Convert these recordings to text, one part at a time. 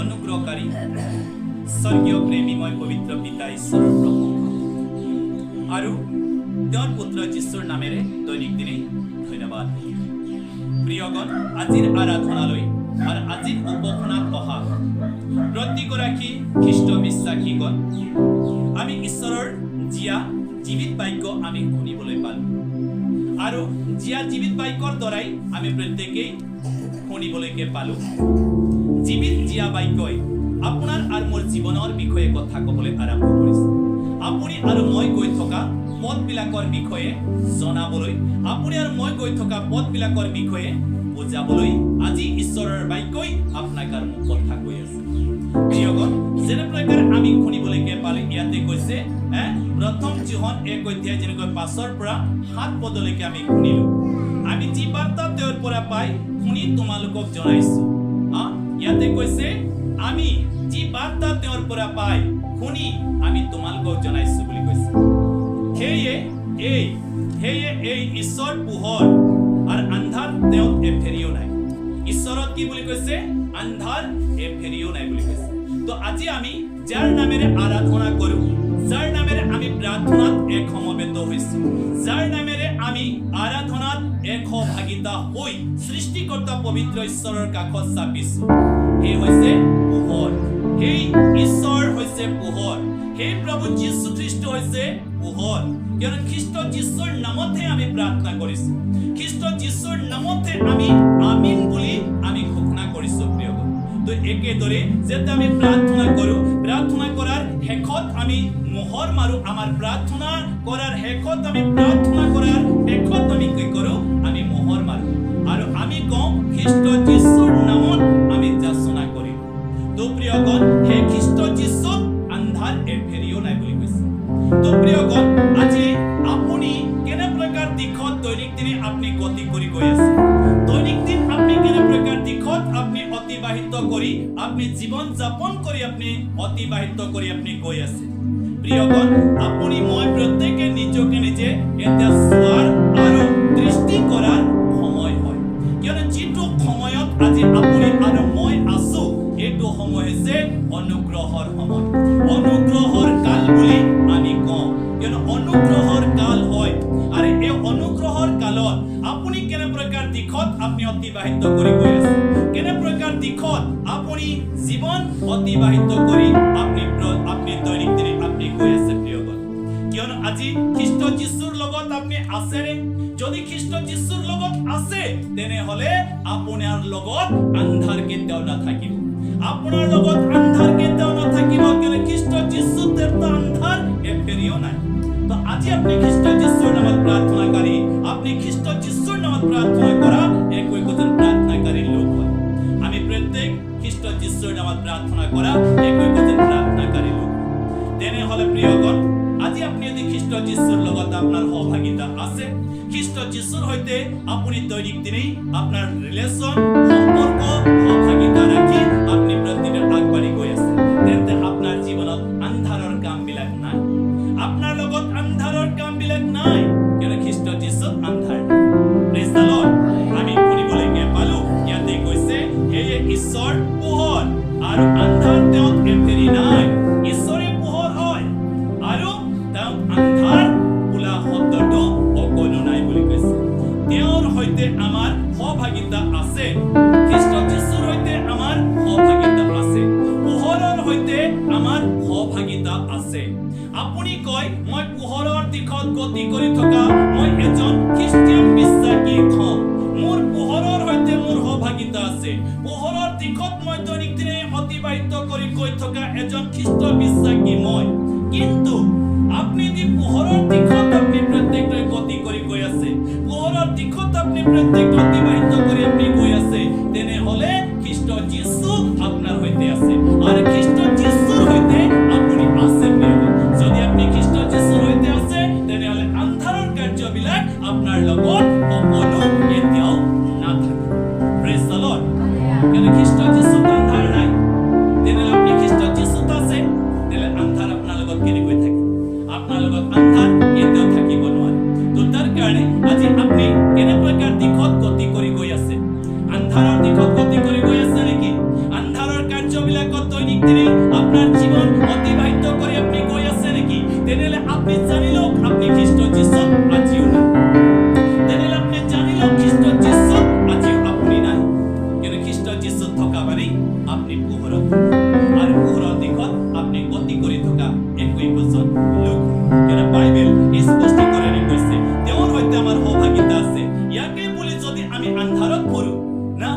অনুগ্ৰহকাৰী স্বৰ্গীয় প্ৰেমীময় পবিত্ৰ পিতা ঈশ্বৰৰ প্ৰশংসা আৰু তেওঁৰ পুত্ৰ যীশুৰ নামেৰে দৈনিক দিনেই ধন্যবাদ। প্ৰিয়গণ, আজিৰ আৰাধনালৈ আৰু আজিৰ উপাসনাত অহা প্ৰতিগৰাকী খ্ৰীষ্ট বিশ্বাসীগণ, আমি ঈশ্বৰৰ জীয়া জীৱিত বাক্য আমি শুনিবলৈ পালোঁ আৰু জীয়া জীৱিত বাক্যৰ দ্বাৰাই আমি প্ৰত্যেকেই শুনিবলৈকে পালোঁ। জীৱিত জীয়া বাক্যই আপোনাৰ আৰু মোৰ জীৱনৰ বিষয়ে কথা ক'বলৈ আৰম্ভ কৰিছে। আপুনি আৰু মই গৈ থকা পথবিলাকৰ বিষয়ে জনাবলৈ, আপুনি আৰু মই গৈ থকা পথবিলাকৰ বিষয়ে বুজাবলৈ আজি ঈশ্বৰৰ বাক্যই আপোনাক আৰু মোক কথা কৈ আছে। প্ৰিয়গণ, যেনে প্ৰকাৰ আমি শুনিবলৈকে পালে, ইয়াতে কৈছে প্ৰথম যোহন 1 অধ্যায় যেনেকৈ 5ৰ পৰা 7 পদলৈকে আমি শুনিলো, আমি যি বাৰ্তা তেওঁৰ পৰা পাই শুনি তোমালোকক জনাইছো। ইয়াতে কৈছে, আমি যি বাৰ্তা তেওঁৰ পৰা পাই শুনি আমি তোমালোকক জনাইছো বুলি কৈছে। সেয়ে এই ঈশ্বৰ পোহৰ আৰু আন্ধাৰ তেওঁত এফেৰিও নাই। ঈশ্বৰত কি বুলি কৈছে? আন্ধাৰ এফেৰিও নাই বুলি কৈছে। তো আজি আমি যাৰ নামেৰে আৰাধনা কৰোঁ, যাৰ নামেৰে আমি প্ৰাৰ্থনাত এক সমবেত হৈছো, যাৰ নামেৰে আমি আৰাধনাত এক সহভাগিতা হৈ সৃষ্টিকৰ্তা পবিত্ৰ ঈশ্বৰৰ কাষত চাপিছো, সেই হৈছে পোহৰ। সেই ঈশ্বৰ হৈছে পোহৰ। সেই প্ৰভু যীশু খ্ৰীষ্ট হৈছে পোহৰ। কিয়নো খ্ৰীষ্ট যীশুৰ নামতহে আমি প্ৰাৰ্থনা কৰিছো, খ্ৰীষ্ট যীশুৰ নামতহে আমি আমিন বুলি আমি ঘোষণা কৰিছো। প্ৰিয়গণ, তো একেদৰে যেতিয়া আমি প্ৰাৰ্থনা কৰোঁ, প্ৰাৰ্থনা কৰাৰ শেষত আমি মোহৰ মাৰো। আমাৰ প্ৰাৰ্থনা কৰাৰ শেষত, আমি প্ৰাৰ্থনা কৰাৰ শেষত আমি কি কৰোঁ? আমি মোহৰ মাৰো আৰু আমি কওঁ, খ্ৰীষ্ট যীশুৰ নামত আমি যাচনা কৰিম। তো প্ৰিয়গণ, সেই খ্ৰীষ্ট যীশুত আন্ধাৰ এফেৰিও নাই বুলি কৈছে। তো প্ৰিয়গণ, আজি আপুনি কেনে প্ৰকাৰ দিশত দৈনিক দিনে আপুনি গতি কৰি গৈ আছে? দৈনিক দিন আপুনি কেনে প্ৰকাৰ দিশত আপুনি অতিবাহিত কৰি, আপুনি জীৱন যাপন কৰি, আপুনি অতিবাহিত কৰি আপুনি গৈ আছে? প্ৰিয়গণ, আপুনি মই প্ৰত্যেকে নিজকে নিজে এতিয়া চোৱাৰ আৰু দৃষ্টি কৰাৰ সময় হয়। কিয়নো যিটো সময়ত আজি আপুনি আৰু মই আছো, এইটো সময় হৈছে অনুগ্ৰহৰ সময়। অনুগ্ৰহৰ কাল বুলি আমি কওঁ, কিয়নো অনুগ্ৰহৰ কাল হয়। আৰু এই অনুগ্ৰহৰ কালত আপুনি কেনে প্ৰকাৰ দিশত আপুনি অতিবাহিত কৰি গৈ আছে? কেনে প্ৰকাৰ দিশত আপুনি জীৱন অতিবাহিত কৰি আপুনি দৈনিক দিনে আপুনি গৈ আছে? প্ৰিয়গণ, কিয়নো আজি খ্ৰীষ্ট যীশুৰ লগত আপুনি আছেনে? যদি খ্ৰীষ্ট যীশুৰ লগত আছে, তেনেহলে আপোনাৰ লগত আন্ধাৰ কেতিয়াও নাথাকিব। আপোনাৰ লগত আন্ধাৰ কেতিয়াও নাথাকিব। কিয়নো খ্ৰীষ্ট যীশুত আন্ধাৰ এফেৰিও নাই। তো আজি আপুনি খ্ৰীষ্ট যীশুৰ নামত প্ৰাৰ্থনাকাৰী, আপুনি খ্ৰীষ্ট যীশুৰ নামত প্ৰাৰ্থনা কৰা একো একোজন প্ৰাৰ্থনাকাৰী লোক হয়। আমি প্ৰত্যেক খ্ৰীষ্ট যীশুৰ নামত প্ৰাৰ্থনা কৰা একো একোজন প্ৰাৰ্থনাকাৰী লোক। তেনেহলে প্ৰিয়গণ, আজি আপুনি যদি খ্ৰীষ্ট যীশুৰ লগত আপোনাৰ সহভাগিতা আছে, খ্ৰীষ্ট যীশুৰ সৈতে আপুনি দৈনিক দিনেই আপোনাৰ ৰিলেশ্যন, সম্পৰ্ক, সহভাগিতা ৰাখি আপুনি প্ৰতিদিনে আগবাঢ়ি গৈ আছে, তেন্তে আপোনাৰ জীৱনত আন্ধাৰৰ কামবিলাক নাই। আপোনাৰ লগত আন্ধাৰৰ কামবিলাক নাই। কিয়নো খ্ৰীষ্ট যীশুত আন্ধাৰ নাই। Praise the Lord. আমি শুনিবলৈকে পালো, ইয়াতে কৈছে, সেয়ে ঈশ্বৰ পোহৰ আৰু আন্ধাৰ তেওঁত এফেৰি নাই। ঈশ্বৰে পোহৰ হয় আৰু তেওঁত আন্ধাৰ বোলা শব্দটো অকণো নাই বুলি কৈছে। তেওঁৰ সৈতে আমাৰ সহভাগিতা আছে। খ্ৰীষ্ট যীশুৰ সৈতে আমাৰ সহভাগিতা আছে। পোহৰৰ সৈতে আমাৰ সহভাগিতা আছে। আপুনি কয়, মই পোহৰৰ দিশত গতি কৰি থকা মই এজন খ্ৰীষ্টিয়ান বিশ্বাসী হওঁ। মোৰ পোহৰৰ সৈতে মোৰ সহভাগিতা আছে। পোহৰৰ দিশত মই দৈনিক দিনে অতিবাহিত কৰি গৈ থকা এজন খ্ৰীষ্ট বিশ্বাসী মই। কিন্তু আপুনি যদি পোহৰৰ দিশত আপুনি প্ৰত্যেকটোৱে গতি কৰি গৈ আছে, পোহৰৰ দিশত আপুনি প্ৰত্যেকটো অতিবাহিত কৰি আপুনি গৈ আছে, তেনেহলে খ্ৰীষ্ট যীশু আপোনাৰ সৈতে আছে আৰু খ্ৰীষ্ট যীশুৰ সৈতে আপুনি আছে। প্ৰিয়গণ, যদি আপুনি খ্ৰীষ্ট যীশুৰ সৈতে আছে, তেনেহলে আন্ধাৰৰ কাৰ্যবিলাক আপোনাৰ লগত অকণো কেতিয়াও নাথাকে। Praise the Lord. কিয়নো খ্ৰীষ্ট যীশুত আন্ধাৰ নাই। তেনেহলে আপুনি খ্ৰীষ্ট যীশুত আছে, তেনেহলে আন্ধাৰ আপোনাৰ লগত কেনেকৈ থাকিব? আপোনাৰ লগত আন্ধাৰ কেতিয়াও থাকিব নোৱাৰে। তো তাৰ কাৰণে আজি আপুনি কেনে প্ৰকাৰ দিশত গতি কৰি গৈ আছে? আন্ধাৰৰ দিশত গতি কৰি গৈ আছে নেকি? আন্ধাৰৰ দিনে আপোনাৰ জীৱন অতিবাহিত কৰি আপুনি গৈ আছে নেকি? তেনেহ'লে আপুনি জানি লওক আপুনি খ্ৰীষ্ট যীশুত আজিও নাই। তেনেহ'লে আপুনি জানি লওক খ্ৰীষ্ট যীশুত আজিও আপুনি নাই। কিন্তু খ্ৰীষ্ট যীশুত থকা মানে আপুনি পোহৰত আৰু পোহৰৰ দিশত আপুনি গতি কৰি থকা একো একোজন লোক। কিন্তু বাইবেল স্পষ্টীকৰণে কৈছে তেওঁৰ সৈতে আমাৰ সহভাগিতা আছে। ইয়াকে বুলি যদি আমি আন্ধাৰত ফুৰো না,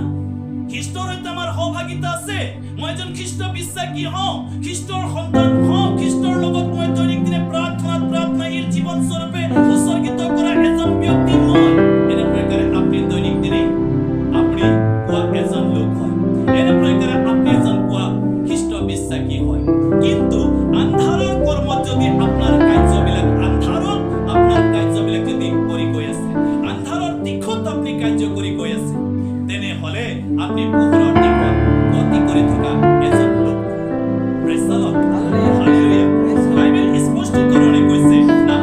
খ্ৰীষ্টৰ সৈতে আমাৰ সহভাগিতা আছে, মই এজন খ্ৰীষ্ট বিশ্বাসী হওঁ, খ্ৰীষ্টৰ সন্তান হওঁ, খ্ৰীষ্টৰ লগত মই দৈনিক দিনে প্ৰাৰ্থনাত প্ৰাৰ্থনাশীল জীৱন স্বৰূপে উৎসৰ্গিত কৰা এজন ব্যক্তি মই। এনে প্ৰকাৰে আপুনি দৈনিক দিনে আপুনি কোৱা এজন লোক হয়, এনে প্ৰকাৰে আপুনি এজন কোৱা খ্ৰীষ্ট বিশ্বাসী হয়। কিন্তু আন্ধাৰৰ কৰ্মত যদি আপোনাৰ কাৰ্যবিলাক, আন্ধাৰত আপোনাৰ কাৰ্যবিলাক যদি কৰি গৈ আছে, আন্ধাৰৰ দিশত আপুনি কাৰ্য কৰি গৈ আছে, তেনেহ'লে আপুনি পোহৰৰ দিশত গতি কৰি থকা এজন লোক। Praise the Lord. Hallelujah. Bible স্পষ্টীকৰণে কৈছে না,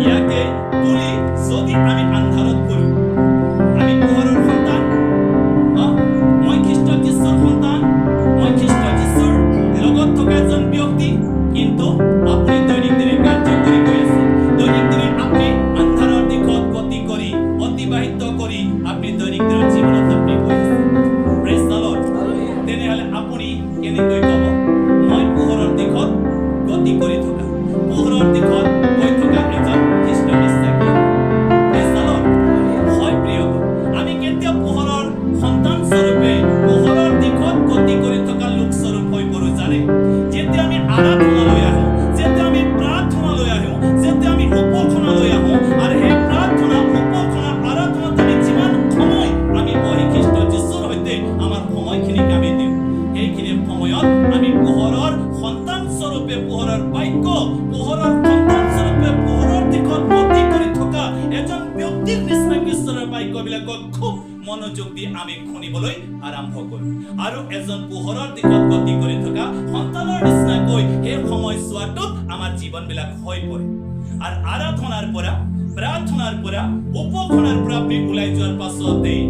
ইয়াকে বুলি যদি আমি আন্ধাৰত ফুৰো, আমি পোহৰৰ সন্তান, মই খ্ৰীষ্ট যীশুৰ সন্তান, মই খ্ৰীষ্ট যীশুৰ লগত থকা এজন ব্যক্তি, কিন্তু আপুনি দৈনিক দিনে কাৰ্য কৰি গৈ আছে, দৈনিক দিনে আপুনি আন্ধাৰৰ দিশত গতি কৰি অতিবাহিত কৰি আপুনি দৈনিক দিনৰ জীৱনত আপুনি গৈ আছে। Praise the Lord. তেনেহ'লে আপুনি কেনেকৈ ক'ব মই পোহৰৰ দিশত গতি কৰি থকা, পোহৰৰ দিশত গৈ থকা এজন খ্ৰীষ্ট বিশ্বাসী? Praise the Lord. হয় প্ৰিয়গণ, আমি কেতিয়া পোহৰৰ সন্তান স্বৰূপে পোহৰৰ দিশত গতি কৰি থকা লোক স্বৰূপ হৈ পৰো জানে? যেতিয়া আমি আৰাধনালৈ আহোঁ, যেতিয়া আমি প্ৰাৰ্থনালৈ আহোঁ, যেতিয়া আমি উপাসনালৈ আহোঁ, আৰু সেই প্ৰাৰ্থনা, উপাসনা, আৰাধনাত আমি যিমান সময় আমি বহি খ্ৰীষ্ট যীশুৰ সৈতে আমাৰ সময়খিনিক আমি দিওঁ, সেইখিনি সময়ত আমি পোহৰৰ সন্তান স্বৰূপে পোহৰৰ বাক্য, পোহৰৰ সন্তান স্বৰূপে পোহৰৰ দিশত গতি কৰি থকা এজন ব্যক্তিৰ নিচিনাকৈ ঈশ্বৰৰ বাক্যবিলাকক খুব মনোযোগ দি আমি শুনিবলৈ আৰম্ভ কৰোঁ, আৰু এজন পোহৰৰ দিশত গতি কৰি থকা সন্তানৰ নিচিনাকৈ সেই সময়ছোৱাটোত আমাৰ জীৱনবিলাক হৈ পৰে। আৰু আৰাধনাৰ পৰা, প্ৰাৰ্থনাৰ পৰা, উপাসনাৰ পৰা আপুনি ওলাই যোৱাৰ পাছতেই,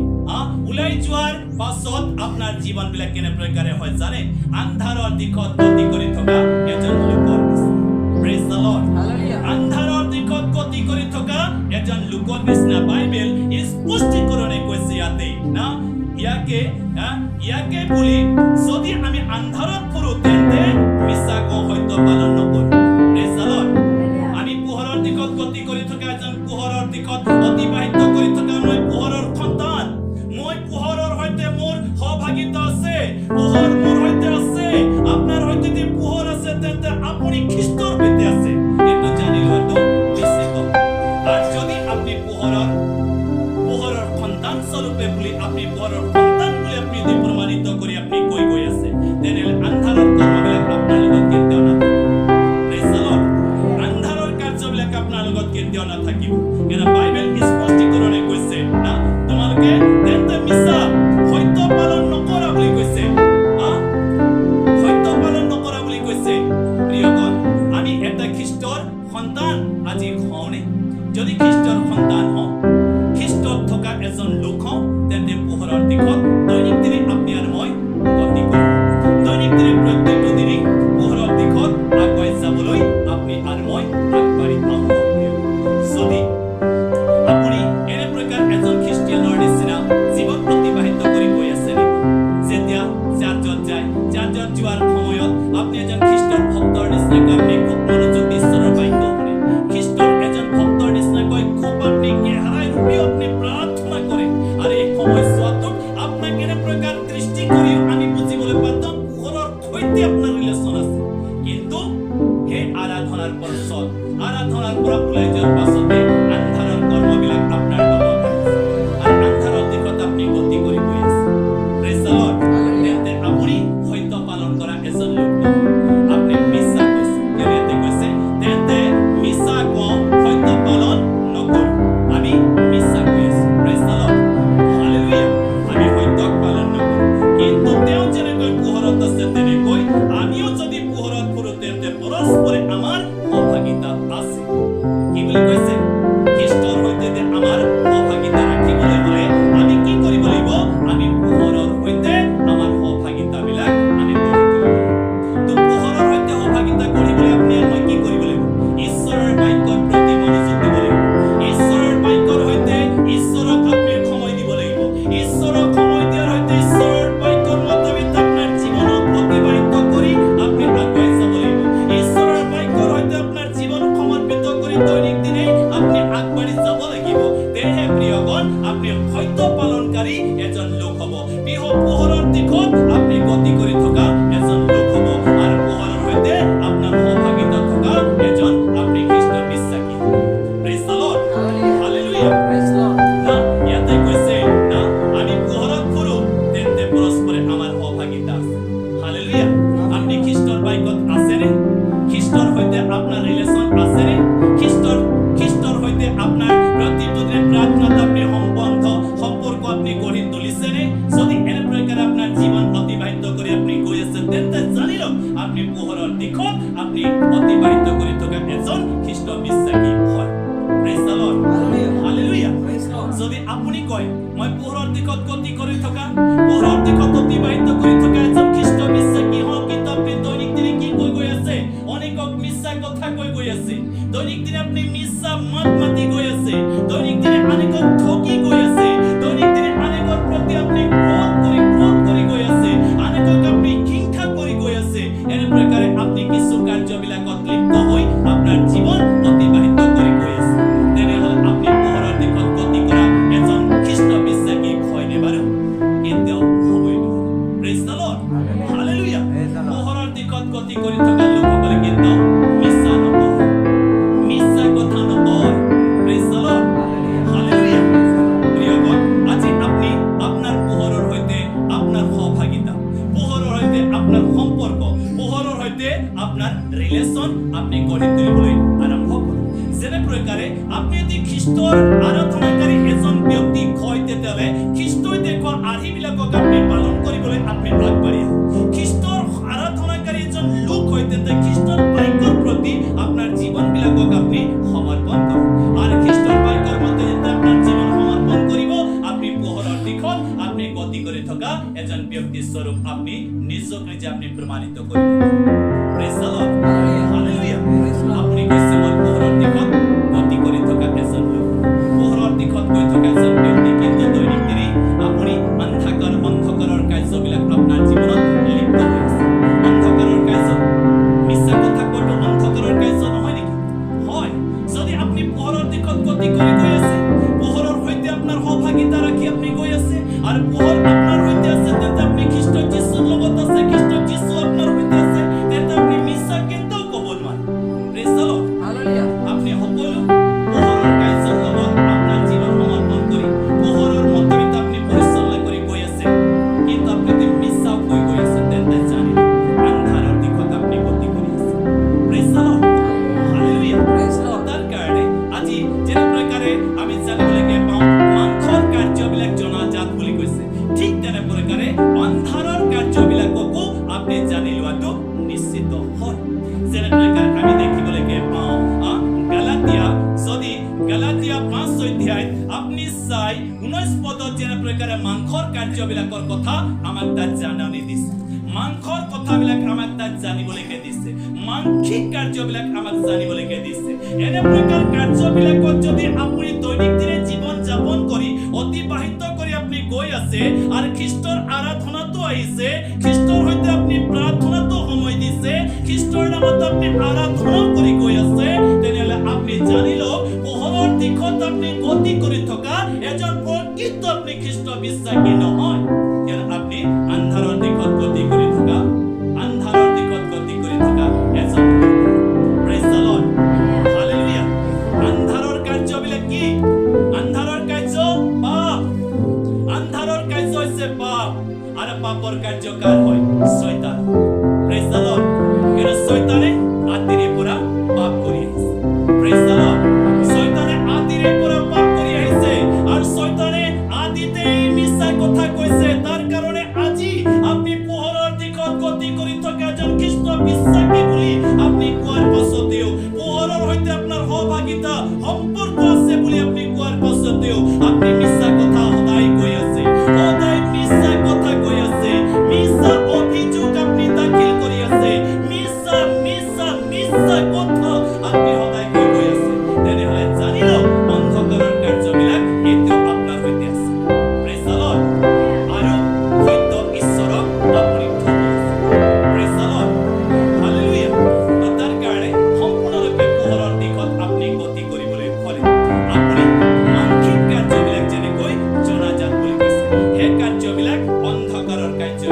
ওলাই যোৱাৰ পাছত আপোনাৰ জীৱনবিলাক কেনে প্ৰকাৰে হয় জানে? আন্ধাৰৰ দিশত গতি কৰি থকা এজন লোকৰ নিচিনা। Praise the Lord. আন্ধাৰৰ দিশত গতি কৰি থকা এজন লোকৰ নিচিনা বাইবেল স্পষ্টীকৰণে কৈছে ইয়াতে না, ইয়াকে বুলি যদি আমি আন্ধাৰত ফুৰো তেন্তে মিছা কওঁ, সত্য পালন নকৰো। Praise the Lord. আমি পোহৰৰ দিশত গতি কৰি থকা এজন, পোহৰৰ দিশত অতিবাহিত কৰি থকা মই পোহৰৰ সন্তান, মই পোহৰৰ সৈতে মোৰ সহভাগিতা আছে, পোহৰ মোৰ সৈতে আছে। আপোনাৰ সৈতে যদি পোহৰ আছে তেন্তে আপুনি খ্ৰীষ্টৰ সৈতে আছে, এইটো জানি লোৱাটো নিশ্চিত। আৰু যদি আপুনি পোহৰৰ সন্তান স্বৰূপে বুলি, আপুনি পোহৰৰ সন্তান বুলি আপুনি যদি প্ৰমাণিত কৰি আপুনি কৈ গৈ আছে, তেনেহ'লে আন্ধাৰৰ কৰ্মবিলাক আপোনাৰ লগত কেতিয়াও নাথাকে। পোহৰৰ দিশত আপুনি গতি কৰি থকা এজন লোক হ'ব আৰু পোহৰৰ সৈতে আপোনাৰ সহভাগিতা থকা এজন আপুনি খ্ৰীষ্ট বিশ্বাসী। Praise the Lord. Hallelujah. Praise the Lord. না, ইয়াতে কৈছে না, আমি পোহৰত ফুৰো তেন্তে পৰস্পৰে আমাৰ সহভাগিতা আছে। হালেলুয়া। আপুনি খ্ৰীষ্টৰ বাক্যত আছেনে? খ্ৰীষ্টৰ সৈতে আপোনাৰ ৰিলেশ্যন আছেনে? খ্ৰীষ্টৰ সৈতে আপোনাৰ প্ৰতিটো দিনে প্ৰাৰ্থনাত আপুনি সম্পৰ্ক আপুনি গঢ়ি তুলিছেনে? যদি এনে প্ৰকাৰে আপোনাৰ জীৱন অতিবাহিত কৰি আপুনি গৈ আছে, তেন্তে জানি লওক আপুনি পোহৰৰ দিশত আপুনি অতিবাহিত কৰি থকা এজন খ্ৰীষ্ট বিশ্বাসী হয়। Praise the Lord. Hallelujah. Hallelujah. Praise the Lord. যদি আপুনি কয় মই পোহৰৰ দিশত গতি কৰি থকা, পোহৰৰ দিশত অতিবাহিত কৰি থকা এজন খ্ৰীষ্ট বিশ্বাসী হওঁ, কিন্তু আপুনি দৈনিক দিনে কি কৈ গৈ আছে? অনেকক মিছা কথা কৈ গৈ আছে। দৈনিক দিনে আপুনি মিছা মাত মাতি গৈ আছে। দৈনিক দিনে আনেকক ঠগি গৈ আছে। দৈনিক দিনে আনেকৰ প্ৰতি আপুনি ক্ৰোধ কৰি গৈ আছে। আনেকক আপুনি হিংসা কৰি গৈ আছে। এনে প্ৰকাৰে আপুনি কিছু কাৰ্যবিলাকত লিপ্ত হৈ আপোনাৰ জীৱন অতিবাহিত কৰি গৈ আছে, তেনেহ'লে আপুনি পোহৰৰ দিশত গতি কৰা এজন খ্ৰীষ্ট বিশ্বাসী হয়নে বাৰু? কেতিয়াও হ'বই নোৱাৰে। Praise the Lord. Hallelujah. Praise the Lord. পোহৰৰ দিশত গতি কৰি থকা লোকসকলে কেতিয়াও মিছা নকয়, মিছা কথা নকয়। Praise the Lord. Hallelujah. Hallelujah. Praise the Lord. প্ৰিয়গণ, আজি আপুনি আপোনাৰ পোহৰৰ সৈতে আপোনাৰ সহভাগিতা, পোহৰৰ সৈতে আপোনাৰ সম্পৰ্ক, পোহৰৰ সৈতে আপোনাৰ ৰিলেশ্যন আপুনি গঢ়ি তুলিবলৈ আৰম্ভ কৰক। যেনে প্ৰকাৰে আপুনি যদি খ্ৰীষ্টৰ আৰাধনাকাৰী এজন ব্যক্তি হয়, তেতিয়াহ'লে খ্ৰীষ্টই দেখুওৱা আৰ্হিবিলাকক আপুনি পালন কৰিবলৈ আপুনি আগবাঢ়ি আহক। খ্ৰীষ্টৰ আৰাধনাকাৰী এজন লোক হয়, তেন্তে খ্ৰীষ্টৰ বাক্যৰ প্ৰতি আপোনাৰ জীৱনবিলাকক আপুনি সমৰ্পণ কৰক। আৰু খ্ৰীষ্টৰ বাক্যৰ মতে যেতিয়া আপোনাৰ জীৱন সমৰ্পণ কৰিব, আপুনি পোহৰৰ দিশত আপুনি গতি কৰি থকা এজন ব্যক্তি স্বৰূপ আপুনি নিজক নিজে আপুনি প্ৰমাণিত কৰিব। Praise the Lord. Hallelujah. Hallelujah. Praise the Lord. আপুনি কৈছে মই পোহৰৰ দিশত গতি কৰি থকা এজন লোক, পোহৰৰ দিশত গৈ থকা এজন ব্যক্তি, কিন্তু দৈনিক দিনেই আপুনি অন্ধকাৰৰ কাৰ্যবিলাক আপোনাৰ জীৱনত লিপ্ত হৈ আছে। অন্ধকাৰৰ কাৰ্য, মিছা কথা কোৱাটো অন্ধকাৰৰ কাৰ্য নহয় নেকি? হয়। যদি আপুনি পোহৰৰ দিশত গতি কৰি গৈ আছে, পোহৰৰ সৈতে আপোনাৰ সহভাগিতা ৰাখি আপুনি গৈ আছে আৰু পোহৰ আপোনাৰ সৈতে আছে, তেন্তে আপুনি খ্ৰীষ্ট যীশুৰ লগত আছে, খ্ৰীষ্ট যীশু আপোনাৰ সৈতে আছে, তেন্তে আপুনি মিছা কেতিয়াও ক'ব নোৱাৰে। Praise the Lord. Hallelujah. আপুনি সকলো পোহৰৰ কাৰ্যৰ লগত আপোনাৰ জীৱন সমৰ্পণ কৰি পোহৰৰ মতামত আপুনি পৰিচালনা কৰি গৈ আছে, কিন্তু আপুনি যদি মিছাও কৈ গৈ আছে, তেন্তে জানিব আন্ধাৰৰ দিশত আপুনি গতি কৰি আছে। Praise the Lord. Hallelujah. Praise the Lord. তাৰ কাৰণে আজি যেনে প্ৰকাৰে আমি জানিবলৈকে পাওঁ মাংসৰ কাৰ্যবিলাক জনাজাত বুলি কৈছে, ঠিক তেনে প্ৰকাৰে আন্ধাৰৰ কাৰ্যবিলাককো আপুনি জানি লোৱাটো নিশ্চিত হয়। যেনে প্ৰকাৰে আমি দেখিবলৈকে পাওঁ গালাতিয়া, যদি গালাতিয়া 5 অধ্যায়ত আপুনি চাই 19 পদত যেনে প্ৰকাৰে মাংসৰ কাৰ্যবিলাকৰ কথা আমাক তাত জাননী দিছে, মাংসৰ কথাবিলাক আমাক তাত জানিবলৈকে দিছে, মাংসিক কাৰ্যবিলাক আমাক জানিবলৈকে দিছে। এনে প্ৰকাৰ কাৰ্যবিলাকত যদি আপুনি দৈনিক দিনে জীৱন যাপন কৰি অতিবাহিত কৰি আপুনি গৈ আছে আৰু খ্ৰীষ্টৰ আৰাধনাটো আহিছে, খ্ৰীষ্টৰ সৈতে আপুনি প্ৰাৰ্থনাটো সময় দিছে, খ্ৰীষ্টৰ নামত আপুনি আৰাধনাও কৰি গৈ আছে, তেনেহ'লে আপুনি জানি লওক পোহৰৰ দিশত আপুনি গতি কৰি থকা এজন প্ৰকৃত আপুনি খ্ৰীষ্ট বিশ্বাসী নহয়। কিয়নো আপুনি আন্ধাৰৰ দিশত গতি কৰি থকা, আন্ধাৰৰ দিশত গতি কৰি থকা এজন লোক। Praise the Lord. Hallelujah. আন্ধাৰৰ কাৰ্যবিলাক কি? আন্ধাৰৰ কাৰ্য পাপ। আন্ধাৰৰ কাৰ্য হৈছে পাপ, আৰু পাপৰ কাৰ্য কাৰ হয়? চয়তান। Praise the Lord. কিন্তু চয়তানে আদিৰে পৰা পাপ কৰি আহিছে। Praise the Lord. চয়তানে আদিৰে পৰা পাপ কৰি আহিছে আৰু চয়তানে আদিতেই মিছা কথা কৈছে। তাৰ কাৰণে আজি আপুনি পোহৰৰ দিশত গতি কৰি থকা এজন খ্ৰীষ্ট বিশ্বাসী বুলি আপুনি কোৱাৰ পাছতেও, পোহৰৰ সৈতে আপোনাৰ সহভাগিতা সম্পৰ্ক আছে বুলি আপুনি কোৱাৰ পাছতেও আপুনি মিছা কথা সদায় কৈ আছে, সদায় মিছা কথা কৈ আছে, মিছা অভিযোগ আপুনি দাখিল কৰি আছে, মিছা মিছা কাৰ্য।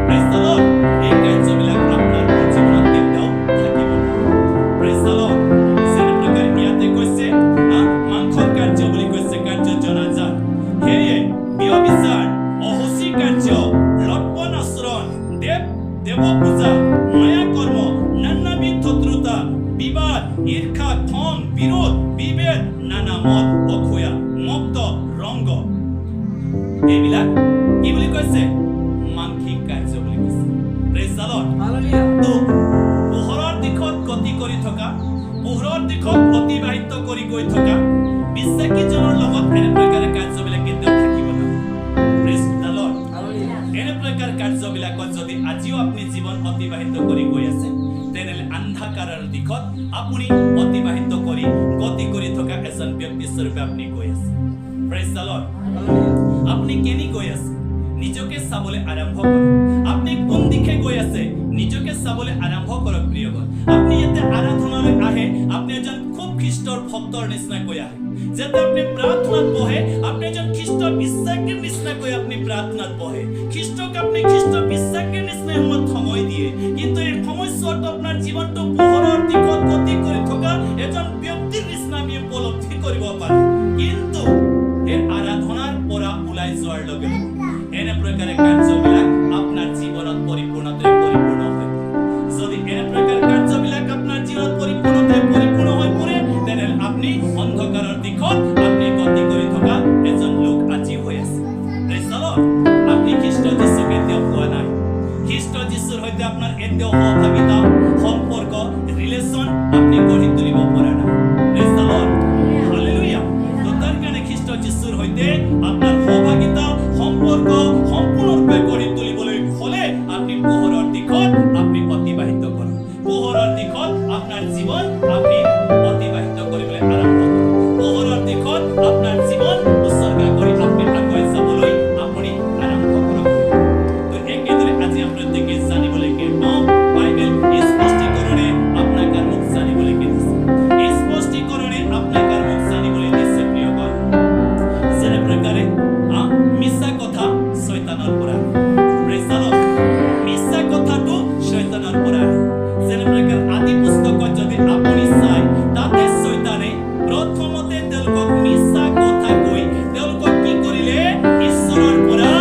Praise the Lord. এই কাৰ্যবিলাক আপোনাৰ মোৰ জীৱনত কেতিয়াও থাকিব নোৱাৰে। Praise the Lord. যেনে প্ৰকাৰে ইয়াতে কৈছে, মাংসৰ কাৰ্য বুলি কৈছে, কাৰ্য জনাজাত। সেয়ে ব্যভিচাৰ, অশুচি কাৰ্য, লটপন আচৰণ, দেৱ দেৱ পূজা, মায়া কৰ্ম, নানাবিধ শত্ৰুতা, বিবাদ, ঈৰ্ষা, খং, বিৰোধ, বিভেদ, নানা মত, অসূয়া, মত্ত, ৰংগ, এইবিলাক কি বুলি কৈছে? মাংসিক কাৰ্য বুলি কৈছে। Praise the Lord. Hallelujah. তো পোহৰৰ দিশত গতি কৰি থকা, পোহৰৰ দিশত অতিবাহিত কৰি গৈ থকা বিশ্বাসীজনৰ লগত এনে প্ৰকাৰে কাৰ্যবিলাক কেতিয়াও থাকিব নোৱাৰে। Praise the Lord. Hallelujah. এনে প্ৰকাৰ কাৰ্যবিলাকত যদি আজিও আপুনি জীৱন অতিবাহিত কৰি গৈ আছে, তেনেহ'লে অন্ধকাৰৰ দিশত আপুনি অতিবাহিত কৰি গতি কৰি থকা এজন ব্যক্তি স্বৰূপে আপুনি গৈ আছে। Praise the Lord. Hallelujah. আপুনি কেনি গৈ আছে নিজকে চাবলৈ আৰম্ভ কৰক। আপুনি কোন দিশে গৈ আছে নিজকে চাবলৈ আৰম্ভ কৰক। প্ৰিয়গণ, আপুনি ইয়াতে আৰাধনালৈ আহে, আপুনি এজন খুব খ্ৰীষ্টৰ ভক্তৰ নিচিনাকৈ আহে। যেতিয়া আপুনি প্ৰাৰ্থনাত বহে, আপুনি এজন খ্ৰীষ্ট বিশ্বাসীৰ নিচিনাকৈ আপুনি প্ৰাৰ্থনাত বহে। খ্ৰীষ্টক আপুনি খ্ৰীষ্ট বিশ্বাসীৰ নিচিনা সময়ত সময় দিয়ে। কিন্তু এই সময়ছোৱাত আপোনাৰ জীৱনটো পোহৰৰ দিশত গতি কৰি থকা এজন ব্যক্তিৰ নিচিনা আমি উপলব্ধি কৰিব পাৰোঁ। কিন্তু এই আৰাধনাৰ পৰা ওলাই যোৱাৰ লগে লগে এনে প্ৰকাৰে কাৰ্যবিলাক আপোনাৰ জীৱনত পৰিপূৰ্ণতাৰে পৰিপূৰ্ণ হৈ পৰে। যদি এনে প্ৰকাৰ কাৰ্যবিলাক আপোনাৰ জীৱনত পৰিপূৰ্ণতাৰে পৰিপূৰ্ণ হৈ পৰে, তেনেহ'লে আপুনি অন্ধকাৰৰ দিশত আপুনি গতি কৰি থকা এজন লোক আজি হৈ আছে। Praise the Lord. আপুনি খ্ৰীষ্ট যীশুক এতিয়াও পোৱা নাই। খ্ৰীষ্ট যীশুৰ সৈতে আপোনাৰ এতিয়াও সহভাগিতা, সম্পৰ্ক, ৰিলেশ্যন আপুনি গঢ়ি তুলিব পৰা নাই। Praise the Lord. Hallelujah. তো তাৰ কাৰণে খ্ৰীষ্ট যীশুৰ সৈতে আপোনাৰ সহভাগিতা, সম্পৰ্ক সম্পূৰ্ণৰূপে গঢ়ি তুলিবলৈ হ'লে আপুনি পোহৰৰ দিশত আপুনি অতিবাহিত কৰক। পোহৰৰ দিশত আপোনাৰ জীৱন আপুনি অতিবাহিত কৰিবলৈ আৰম্ভ কৰক। পোহৰৰ দিশত আপোনাৰ জীৱন উৎসৰ্গা কৰি আপুনি আগুৱাই যাবলৈ আপুনি আৰম্ভ কৰক। তো একেদৰে আজি আমি প্ৰত্যেকে জানিবলৈকে পাওঁ, বাইবেল স্পষ্টীকৰণে আপোনাক আৰু মোক জানিবলৈকে দিছে। এই স্পষ্টীকৰণে আপোনাক আৰু মোক জানিবলৈ দিছে, প্ৰিয়গণ, যেনে প্ৰকাৰে মিছা কথা চয়তানৰ পৰা আহে। Praise the Lord. মিছা কথাটো চয়তানৰ পৰা আহে। যেনে প্ৰকাৰ আদি পুস্তকত যদি আপুনি চাই, তাতে চয়তানে প্ৰথমতে তেওঁলোকক মিছা কথা কৈ তেওঁলোকক কি কৰিলে? ঈশ্বৰৰ পৰা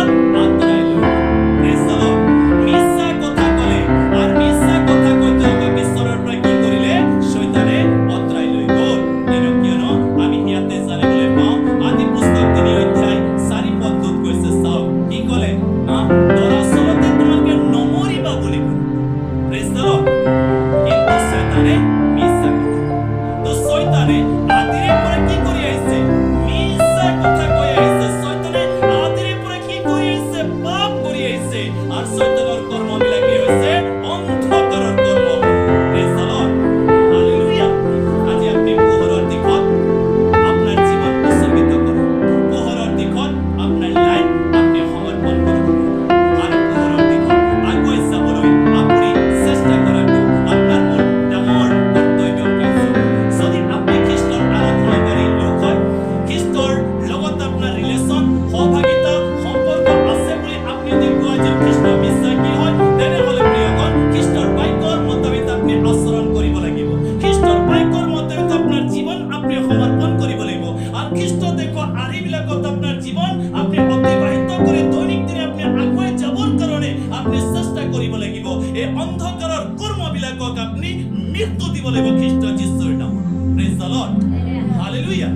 আঁতৰাই লৈ গ'ল। Praise the Lord. মিছা কথা ক'লে আৰু মিছা কথা কৈ তেওঁলোকক ঈশ্বৰৰ পৰা কি কৰিলে? চয়তানে আঁতৰাই লৈ গ'ল। কিয়নো আমি ইয়াতে জানিবলৈ পাওঁ, আদি পুস্তক 3 অধ্যায় 4 পদটোত কৈছে, চাওক কি ক'লে, দৰাচলতে তোমালোকে নমৰিবা বুলি ক'লে। Praise the Lord. কিন্তু চয়তানে মিছা কথা। তো চয়তানে আদিৰে পৰা কি কৰি আহিছে? মিছা কথা কৈ আহিছে। চয়তানে আদিৰে পৰা কি কৰি আহিছে? পাপ কৰি আহিছে। আৰু চয়তানৰ কৰ্মবিলাকে হৈছে অন্ধকাৰৰ কৰ্ম। Praise the Lord. Hallelujah. আজি আপুনি পোহৰৰ দিশত আপোনাৰ জীৱন উৎসৰ্গিত কৰক। পোহৰৰ দিশত আপোনাৰ লাইফ আপুনি সমৰ্পণ কৰক আৰু পোহৰৰ দিশত আগুৱাই যাবলৈ আপুনি চেষ্টা কৰাটো আপোনাৰ মোৰ ডাঙৰ কৰ্তব্য কাৰ্য। যদি আপুনি খ্ৰীষ্টৰ আৰাধনাকাৰী লোক হয়, খ্ৰীষ্টৰ লগত আপোনাৰ ৰিলেশ্যন, সহভাগিতা, সম্পৰ্ক আছে বুলি আপুনি যদি কোৱা যে খ্ৰীষ্ট বিশ্বাসী হয়, তেনেহ'লে প্ৰিয়গণ, খ্ৰীষ্টৰ বাক্যৰ মোতাবেক আপুনি আচৰণ কৰিব লাগিব। খ্ৰীষ্টৰ বাক্যৰ মোতাবেক আপোনাৰ জীৱন আপুনি সমৰ্পণ কৰিব লাগিব আৰু খ্ৰীষ্ট দেখুওৱা আৰ্হিবিলাকত আপোনাৰ জীৱন আপুনি অতিবাহিত কৰি দৈনিক দিনে আপুনি আগুৱাই যাবৰ কাৰণে আপুনি চেষ্টা কৰিব লাগিব। এই অন্ধকাৰৰ কৰ্মবিলাকক আপুনি মৃত্যু দিব লাগিব খ্ৰীষ্ট যীশুৰ নামত। Praise the Lord. Hallelujah.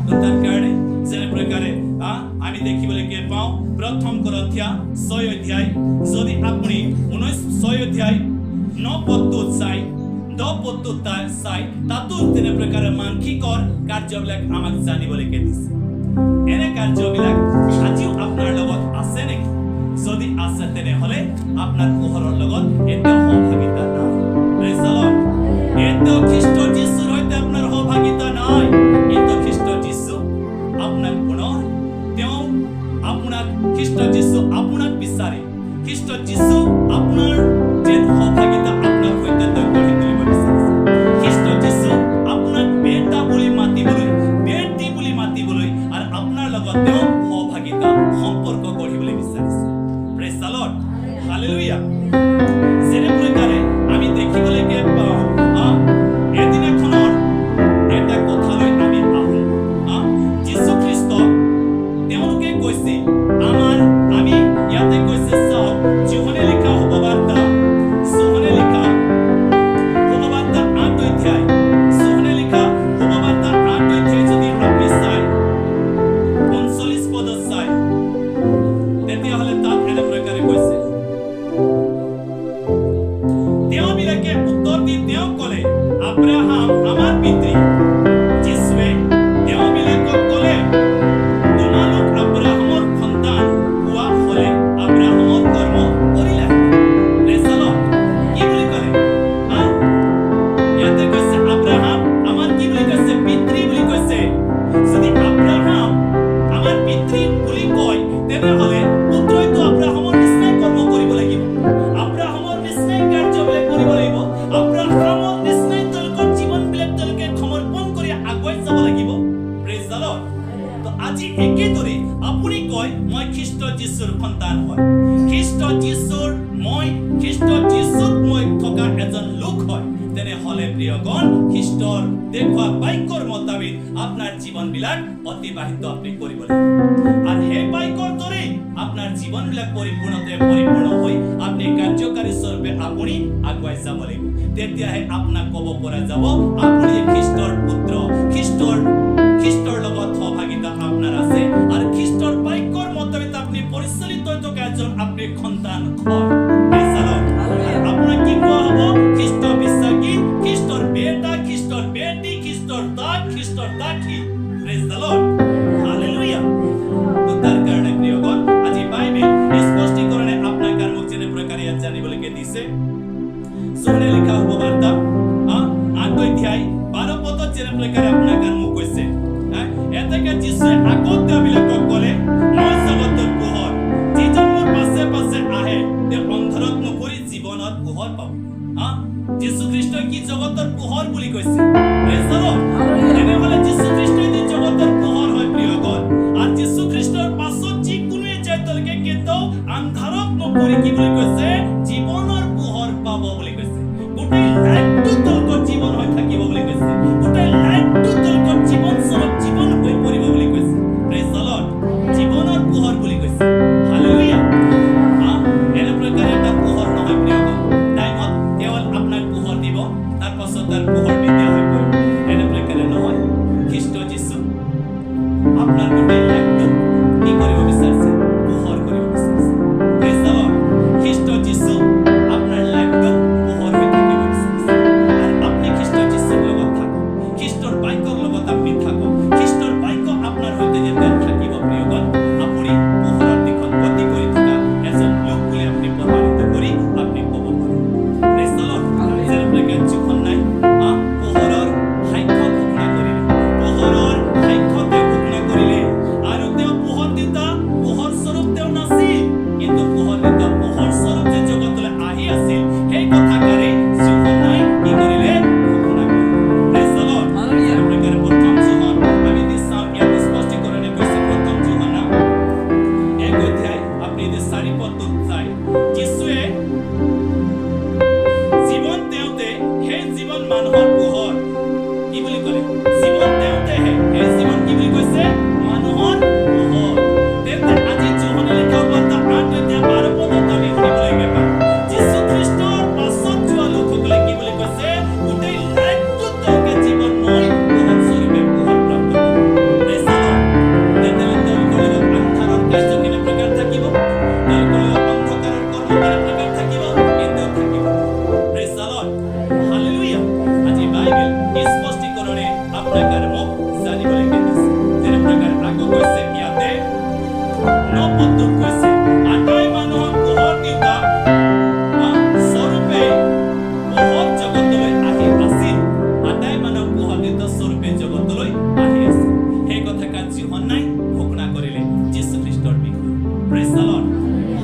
তো তাৰ কাৰণে যেনে প্ৰকাৰে আমি দেখিবলৈকে পাওঁ, প্ৰথম কৰন্থীয়া 6 অধ্যায় যদি আপুনি 19 6 অধ্যায় 9 পদটোত চাই, 10 পদটোত চাই, তাতো তেনে প্ৰকাৰে মাংসিকৰ কাৰ্যবিলাক আমাক জানিবলৈকে দিছে। এনে কাৰ্যবিলাক আজিও আপোনাৰ লগত আছে নেকি? যদি আছে, তেনেহ'লে আপোনাৰ পোহৰৰ লগত এতিয়াও সহভাগিতা নাই। Praise the Lord. এতিয়াও খ্ৰীষ্ট যীশুৰ সৈতে আপোনাৰ সহভাগিতা নাই। কিন্তু খ্ৰীষ্ট যীশু আপোনাক পুনৰ তেওঁ আপোনাক, খ্ৰীষ্ট যীশু আপোনাক বিচাৰে। খ্ৰীষ্ট যীশু আপোনাৰ যেন সহভাগিতা আপোনাৰ সৈতে তেওঁ গঢ়ি তুলিব বিচাৰিছে। খ্ৰীষ্ট যীশু আপোনাক বেটা বুলি মাতিবলৈ, বেটি বুলি মাতিবলৈ আৰু আপোনাৰ লগত তেওঁ সহভাগিতা, সম্পৰ্ক গঢ়িবলৈ বিচাৰিছে। Praise the Lord. হালেলুয়া। যেনে প্ৰকাৰে আমি দেখিবলৈকে পাওঁ, এদিনাখনৰ এটা কথালৈ আমি আহোঁ। যীশুখ্ৰীষ্ট তেওঁলোকে কৈছে আমাৰ, আমি ইয়াতে কৈছে চাওক, যোহনে লিখা শুভবাৰ্তা, যোহনে লিখা শুভবাৰ্তা 8 অধ্যায়, যোহনে লিখা শুভবাৰ্তা 8 অধ্যায় যদি আপুনি চায় 39 পদত চায়, তেতিয়াহ'লে তাত এনে প্ৰকাৰে কৈছে, তেওঁবিলাকে উত্তৰ দি তেওঁক ক'লে, আব্ৰাহাম আমাৰ পিতৃ। যীশুৱে তেওঁবিলাকক ক'লে, তোমালোক আব্ৰাহামৰ সন্তান হোৱা হ'লে আব্ৰাহামৰ কৰ্ম কৰিলা। কি বুলি ক'লে? ইয়াতে কৈছে আব্ৰাহাম আমাৰ কি বুলি কৈছে? পিতৃ বুলি কৈছে। যদি আব্ৰাহাম আমাৰ পিতৃ বুলি কয়, তেনেহ'লে পুত্ৰইতো আব্ৰাহামৰ নিচিনাই কৰ্ম কৰিব লাগিব, আব্ৰাহামৰ নিচিনাই কাৰ্যবিলাক কৰিব লাগিব, আব্ৰাহামৰ নিচিনাই তেওঁলোকৰ জীৱনবিলাক তেওঁলোকে সমৰ্পণ কৰি আগুৱাই যাব লাগিব। Praise the Lord. তো আজি একেদৰে আপুনি কয় মই খ্ৰীষ্ট যীশুৰ সন্তান হয়, খ্ৰীষ্ট যীশুৰ মই, খ্ৰীষ্ট যীশুত মই থকা এজন লোক হয়, তেনেহ'লে প্ৰিয়গণ, খ্ৰীষ্টৰ দেখুওৱা বাক্যৰ মোতাবিক আপোনাৰ জীৱনবিলাক অতিবাহিত আপুনি কৰিব লাগিব। আৰু সেই বাক্যৰ দৰেই আপোনাৰ জীৱনবিলাক পৰিপূৰ্ণতে পৰিপূৰ্ণ হৈ আপুনি কাৰ্যকাৰী স্বৰূপে আপুনি আগুৱাই যাব লাগিব। তেতিয়াহে আপোনাক ক'ব পৰা যাব আপুনি খ্ৰীষ্টৰ পুত্ৰ, খ্ৰীষ্টৰ লগত সহভাগিতা আপোনাৰ আছে আৰু খ্ৰীষ্টৰ বাক্যৰ মোতাবিক আপুনি পৰিচালিত হৈ থকা এজন আপুনি সন্তান হয়। আপোনাক কি কোৱা হ'ব? খ্ৰীষ্ট বিশ্বাসী, খ্ৰীষ্টৰ বেটা, খ্ৰীষ্টৰ বেটি, খ্ৰীষ্টৰ দাস, খ্ৰীষ্টৰ দাসী। Praise the Lord. Hallelujah. তো তাৰ কাৰণে প্ৰিয়গণ, আজি বাইবেল স্পষ্টীকৰণে আপোনাক আৰু মোক যেনে প্ৰকাৰে ইয়াত জানিবলৈকে দিছে, যোহনে লিখা শুভবাৰ্তা 8 অধ্যায় 12 পদত যেনে প্ৰকাৰে আপোনাক আৰু মোক কৈছে, এতেকে যীশুৱে আকৌ তেওঁবিলাকক ক'লে, মই জগতৰ পোহৰ, যিজন মোৰ পাছে পাছে আহে তেওঁ অন্ধাৰত নপৰি জীৱনৰ পোহৰ পাব। যীশুখ্ৰীষ্টই কি জগতৰ পোহৰ বুলি কৈছে? তেনেহ'লে যীশুখ্ৰীষ্টই যদি জগতৰ পোহৰ হয় প্ৰিয়গণ, আৰু যীশুখ্ৰীষ্টৰ পাছত যিকোনোৱে যায় তেওঁলোকে কেতিয়াও আন্ধাৰত নপৰি কি বুলি কৈছে? জীৱনৰ পোহৰ পাব বুলি কৈছে। গোটেই লাইফটো তেওঁলোকৰ জীৱন হৈ থাকিব বুলি কৈছে, গোটেই লাইফটো তেওঁলোকৰ জীৱন স্বৰূপ জীৱন হৈ পৰিব বুলি কৈছে। Praise the Lord. জীৱনৰ পোহৰ বুলি কৈছে। হালেলুয়া। এনে প্ৰকাৰে এটা পোহৰ নহয় প্ৰিয়গণ, টাইমত কেৱল আপোনাক পোহৰ দিব, তাৰ পাছত তাৰ পোহৰ নিদিয়া হৈ পৰিব, এনে প্ৰকাৰে নহয়। খ্ৰীষ্ট যীশু আপোনাৰ গোটেই লাইফটো কি কৰিব বিচাৰিছে? পোহৰ কৰিব বিচাৰিছে। Praise the Lord. খ্ৰীষ্ট যীশু আপোনাৰ লাইফটো পোহৰ হৈ থাকিব বিচাৰিছে। আৰু আপুনি খ্ৰীষ্ট যীশুৰ লগত থাকক, খ্ৰীষ্টৰ বাক্যৰ লগত আপুনি থাকক, খ্ৰীষ্টৰ বাক্য আপোনাৰ সৈতে যেতিয়া থাকিব প্ৰিয়গণ, আপুনি পোহৰৰ দিশত গতি কৰি থকা এজন লোক বুলি আপুনি প্ৰমাণিত কৰি আপুনি ক'ব পাৰে। Praise the Lord. যেনে প্ৰকাৰে যোহন্নাই পোহৰৰ সাক্ষ্য ঘোষণা কৰিলে, পোহৰৰ সাক্ষ্য তেওঁ ঘোষণা কৰিলে, আৰু তেওঁ পোহৰ দিওঁতা পোহৰ স্বৰূপ তেওঁ নাছিল, কিন্তু পোহৰ দিওঁতা পোহৰ স্বৰূপ যে জগতলৈ আহি আছিল সেই কথাকাৰে যোহন্নাই কি কৰিলে? ঘোষণা কৰিলে। Praise the Lord. যেনে প্ৰকাৰে প্ৰথম যোহন আমি যদি চাওঁ, ইয়াত স্পষ্টীকৰণে কৈছে, প্ৰথম যোহনা 1 অধ্যায় আপুনি যদি 4 পদটোত চাই, যীশুৱে জীৱন তেওঁতে, সেই জীৱন মানুহৰ পোহৰ। কি বুলি ক'লে? জীৱন তেওঁতেহে, সেই জীৱন কি বুলি কৈছে? মানুহৰ পোহৰ। তেন্তে আজি যোহনে লিখা বাৰ্তা 8 অধ্যায় 12 পদত আমি শুনিবলৈকে পাওঁ, যীশু খ্ৰীষ্টৰ পাছত যোৱা লোকসকলে কি বুলি কৈছে? গোটেই লাইফটোত তেওঁলোকে জীৱনময় পোহৰ স্বৰূপে পোহৰ প্ৰাপ্ত কৰিব। Praise the Lord. তেতিয়াহ'লে তেওঁলোকৰ লগত আন্ধাৰৰ কাৰ্য কেনে প্ৰকাৰ থাকিব? তেওঁলোকৰ লগত অন্ধকাৰৰ কৰ্ম কেনে প্ৰকাৰ থাকিব? কেতিয়াও থাকিব। Praise the Lord. Hallelujah. আজি বাইবেল স্পষ্টীকৰণে আপোনাক আৰু মোক জানিবলৈকে দিছে। যেনে প্ৰকাৰ আকৌ কৈছে ইয়াতে 9 পদটোত কৈছে, আটাই মানুহক পোহৰ দিওঁতা স্বৰূপে পোহৰ জগতলৈ আহি আছিল। আটাই মানুহক পোহৰ দিওঁতা স্বৰূপে জগতলৈ আহি আছিল। সেই কথাকে যোহন্নাই ঘোষণা কৰিলে যীশুখ্ৰীষ্টৰ বিষয়ে। Praise the Lord.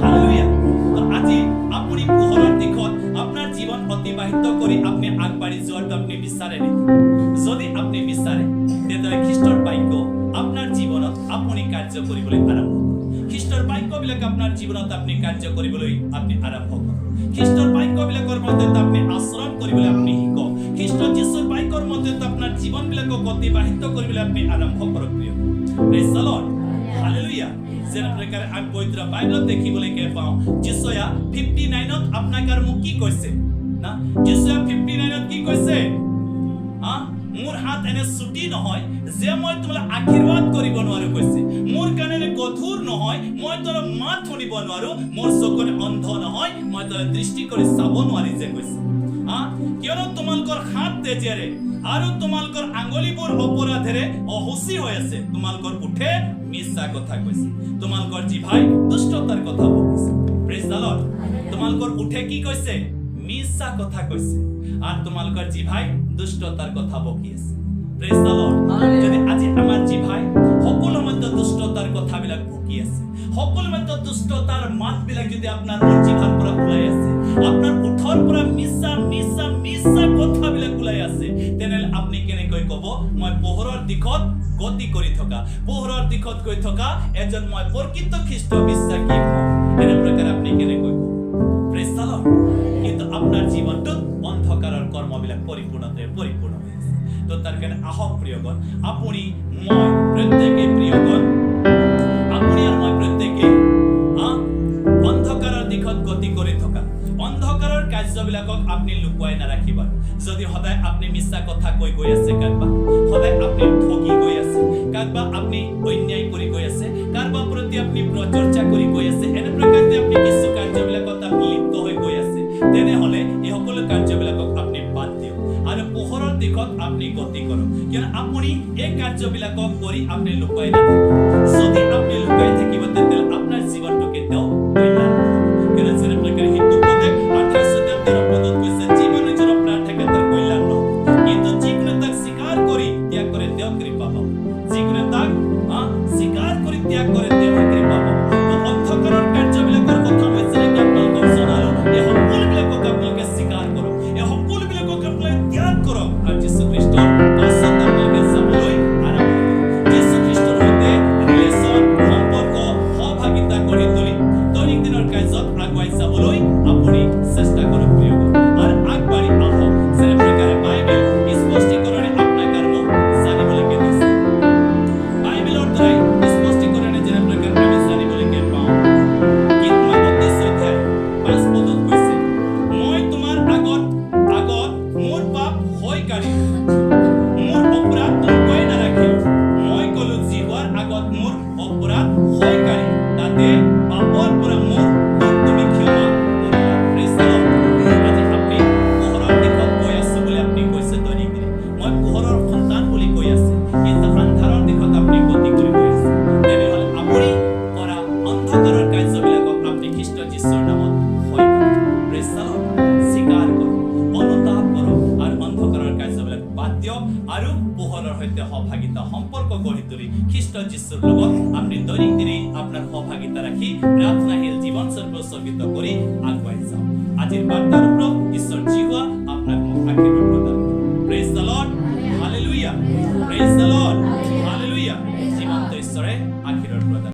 Hallelujah. তো আজি আপুনি পোহৰৰ দিশত আপোনাৰ জীৱন অতিবাহিত কৰি আপুনি আগবাঢ়ি যোৱাটো আপুনি বিচাৰে নেকি? যদি আপুনি বিচাৰে, তেতিয়াহ'লে খ্ৰীষ্টৰ বাক্য আপোনাৰ জীৱনত আপুনি কাৰ্য কৰিবলৈ আৰম্ভ কৰক। খ্ৰীষ্টৰ বাক্যবিলাক আপোনাৰ জীৱনত আপুনি কাৰ্য কৰিবলৈ আপুনি আৰম্ভ কৰক। খ্ৰীষ্টৰ বাক্যবিলাকৰ মতে আপুনি আচৰণ কৰিবলৈ আপুনি শিকক। খ্ৰীষ্ট যীশুৰ বাক্যৰ মতে আপোনাৰ জীৱনবিলাকক অতিবাহিত কৰিবলৈ আপুনি আৰম্ভ কৰক প্ৰিয়। Praise the Lord, hallelujah. যেনে প্ৰকাৰে আমি পবিত্ৰ বাইবেলত দেখিবলৈকে পাওঁ, যিচয়া 59ত আপোনাক আৰু মোক কি কৈছে না? যিচয়া 59ত কি কৈছে? মোৰ হাত এনে ছুটি নহয় যে মই তোমাক আশীৰ্বাদ কৰিব নোৱাৰো কৈছে। মোৰ কাৰণে গধুৰ নহয়, মই তোৰ মাত শুনিব নোৱাৰো। মোৰ চকুৰে অন্ধ নহয়, মই তোৰ দৃষ্টি কৰি চাব নোৱাৰি যে কৈছে। কিয়নো তোমালোকৰ হাত তেজেৰে আৰু তোমালোকৰ আঙুলিবোৰ অপৰাধেৰে অসুচি হৈ আছে। তোমালোকৰ উঠে মিছা কথা কৈছে, তোমালোকৰ জিভাই দুষ্টতাৰ কথা বকিছে। Praise the Lord. তোমালোকৰ উঠে কি কৈছে? মিছা কথা কৈছে, আৰু তোমালোকৰ জিভাই দুষ্টতাৰ কথা বকি আছে। Praise the Lord. যদি আজি আমাৰ জিভাই সকলো মধ্য দুষ্টতাৰ কথাবিলাক বকি আছে, সকলো মধ্য দুষ্টতাৰ মাতবিলাক যদি আপোনাৰ মোৰ জিভাৰ পৰা ওলাই আছে, আপোনাৰ ওঠৰ পৰা মিছা মিছা মিছা কথাবিলাক ওলাই আছে, তেনেহ'লে আপুনি কেনেকৈ ক'ব মই পোহৰৰ দিশত গতি কৰি থকা, পোহৰৰ দিশত গৈ থকা এজন মই প্ৰকৃত খ্ৰীষ্ট বিশ্বাসী হওঁ? এনে প্ৰকাৰে আপুনি কেনেকৈ ক'ব? Praise the Lord. কিন্তু আপোনাৰ জীৱনটোত অন্ধকাৰৰ কৰ্মবিলাক পৰিপূৰ্ণতাৰে পৰিপূৰ্ণ হৈ আছে। তো তাৰ কাৰণে আহক প্ৰিয়গণ, আপুনি মই প্ৰত্যেকে প্ৰিয়গণ, আপুনি আৰু মই প্ৰত্যেকে অন্ধকাৰৰ দিশত গতি কৰি থকা অন্ধকাৰৰ কাৰ্যবিলাকক আপুনি লুকুৱাই নাৰাখিব। যদি সদায় আপুনি মিছা কথা কৈ গৈ আছে, কাৰোবাক সদায় আপুনি ঠগি গৈ আছে, কাৰোবাক আপুনি অন্যায় কৰি গৈ আছে, কাৰোবাৰ প্ৰতি আপুনি প্ৰচৰ্চা কৰি গৈ আছে, এনে প্ৰকাৰ যদি আপুনি কিছু কাৰ্যবিলাকত আপুনি লিপ্ত হৈ গৈ আছে, তেনেহ'লে এই সকলো কাৰ্যবিলাকক আপুনি বাদ দিয়ক আৰু পোহৰৰ দিশত আপুনি গতি কৰক। কিয়নো আপুনি এই কাৰ্যবিলাকক কৰি আপুনি লুকুৱাই নাথাকিব। যদি আপুনি লুকাই থাকিব, তেতিয়াহ'লে আপোনাৰ জীৱনটো কেতিয়াও কল্যাণ নহ'ব। কিয়নো যেনে প্ৰকাৰে হিতোপদেশ 28:13 পদত কৈছে, যি মানুহজনৰ অপৰাধ থাকে তাৰ কল্যাণ নহ'ব, কিন্তু যিকোনে তাক স্বীকাৰ কৰি ত্যাগ কৰে তেওঁ কৃপা পাব। যিকোনে তাক স্বীকাৰ কৰি ত্যাগ কৰে তেওঁ কৃপা পাব। তো অন্ধকাৰৰ কাৰ্যবিলাকৰ কথা মই যেনেকৈ আপোনালোকক জনালো, এই সকলোবিলাকক আপোনালোকে স্বীকাৰ কৰক, এই সকলোবিলাকক আপোনালোকে ত্যাগ কৰক আৰু যীশুখ্ৰীষ্টৰ পাছত আপোনালোকে যাবলৈ আৰম্ভ কৰক। যীশুখ্ৰীষ্টৰ সৈতে ৰিলেশ্যন, সম্পৰ্ক, সহভাগিতা গঢ়ি তুলি দৈনিক দিনৰ কাৰ্যত আগুৱাই যাবলৈ আপুনি চেষ্টা কৰক প্ৰিয়গণ, আৰু আগবাঢ়ি আহক। যেনে প্ৰকাৰে বাইবেল স্পষ্টীকৰণে আপোনাক আৰু মোক জানিবলৈকে দিছে, বাইবেলৰ দ্বাৰাই স্পষ্টীকৰণে যেনে প্ৰকাৰে আমি জানিবলৈকে পাওঁ, গীতমালা 32 অধ্যায় 5 পদত কৈছে, মই তোমাৰ আগত আগত মোৰ পাপ সৈ কাঢ়িলো, মোৰ অপৰাধ লুকুৱাই নাৰাখিলো। মই কলো, যিহোৱাৰ আগত মোৰ অপৰাধ সৈ কাঢ়ি, তাতে পাপৰ পৰা মোৰ দোষ তুমি ক্ষমা কৰিলা। Praise the Lord. আজি আপুনি পোহৰৰ দিশত গৈ আছো বুলি আপুনি কৈছে, দৈনিক দিনে মই পোহৰৰ সন্তান বুলি কৈ আছে, কিন্তু আন্ধাৰৰ দিশত আপুনি গতি কৰি গৈ আছে, তেনেহ'লে আপুনি কৰা অন্ধকাৰৰ কাৰ্যবিলাকক আপুনি খ্ৰীষ্ট যীশুৰ নামত সৈ কৰক। Praise the Lord. স্বীকাৰ কৰক, অনুতাপ কৰক আৰু অন্ধকাৰৰ কাৰ্যবিলাক বাদ দিয়ক আৰু পোহৰৰ সৈতে সহভাগিতা সম্পৰ্ক গঢ়ি তুলি খ্ৰীষ্ট যীশুৰ লগত আপুনি দৈনিক দিনে আপোনাৰ সহভাগিতা ৰাখি প্ৰাৰ্থনাশীল জীৱন উৎসৰ্গিত কৰি আগুৱাই যাওক। আজিৰ বাৰ্তাৰ ওপৰত